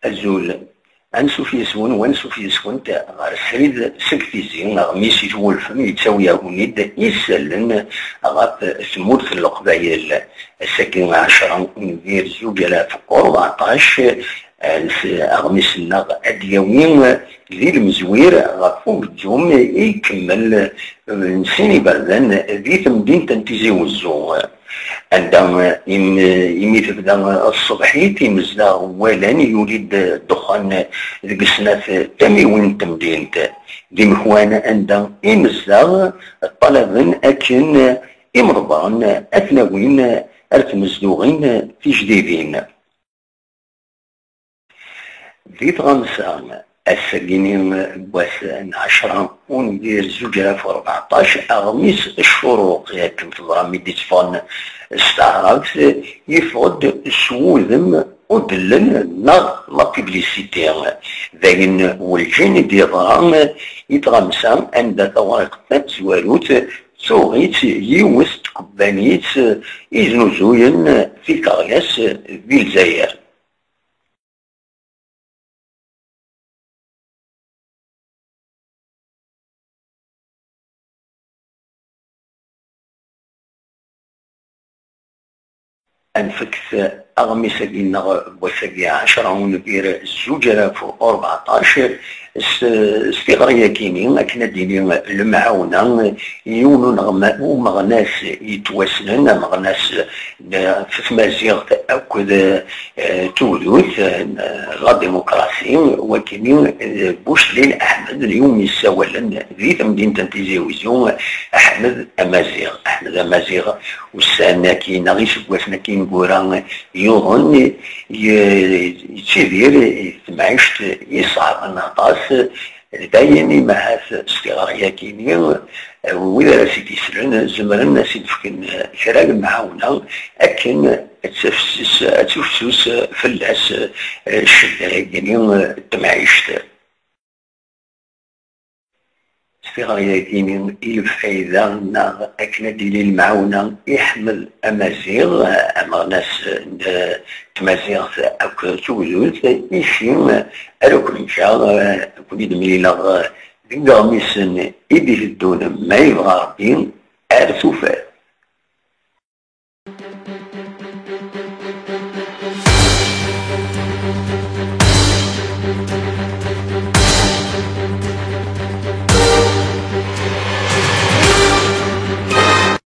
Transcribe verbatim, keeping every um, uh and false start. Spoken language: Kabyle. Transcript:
Azul. Ansuf yes-wen, wansuf yes-went ɣer srid seg Tizi, aɣmis i twulfem yettawi-awen-id isallen ɣef tmurt n Leqbayel. Ass-agi ɛecra unbir zuǧ alaf u rbeɛṭac, eh, s-, aɣmis-nneɣ ad d-yawi di lemzwir ɣef ugezzum ikemmel, eh, n sin iberdan di temdint n Tizi Wezzu. Anda, im-, imi tebda tṣebḥit, imezdaɣ walan yuli-d ddexxan deg snat tamiwin n temdint. D imekwan anda imezdaɣ ṭṭalaben akken imḍebbren ad ten-awin ar tmezduɣin tijdidin. Di tɣamsa, ass-agi-nni n wass n ɛecra unbir zuǧ alaf u rbeɛṭac, aɣmis Ccuruq, akken teẓram mi d-itteffɣen s taɛrabt, yeffeɣ-d s wudem udellen neɣ la publicité. D ayen werǧin i d-yeḍra i tɣamsa anda tawriqt tamezwarut tuɣ-itt yiwet n tkebbanit iznuzuyen tikeryas di Lezzayer. Ad nfek aɣmis-agi-nneɣ n wass-agi, ɛecra unbir zuǧ alaf u rbeɛṭac, s, s tiɣri-agi-nni, akken ad d-tini lemɛawna i yiwen uneɣma-, umeɣnas yettwassnen, ameɣnas n, f tmaziɣt akked, eh, tugdut, eh, la démocratie, wakini, eh, Buclil Aḥmed, d yiwen yessawalen di temdint n Tizi Wezzu, Aḥmed Amaziɣ. Aḥmed Amaziɣ, ussan-agi neɣ iseggasen-agi ineggura yuḍen, ye-, yettidir i temɛict iṣeɛben aṭas. D ayen imahat s tiɣri-agi-nni, wid ara s-id-islen zemren ad s-id-fken kra n lemɛawna akken ad tafses, ad tufsus fell-as, eh, ccedda-agi-nni, eh, n temɛict. S tiɣri-agi-nni i lfayda neɣ akken ad d-tili lemɛawna i Ḥmed Amaziɣ, ameɣnas n tmaziɣt akk tugdut, ici ara ken-ǧǧeɣ, eh, ad ken-id-mlileɣ deg iɣmisen i d-iteddun, ma yebɣa Rebbi, ar tufat.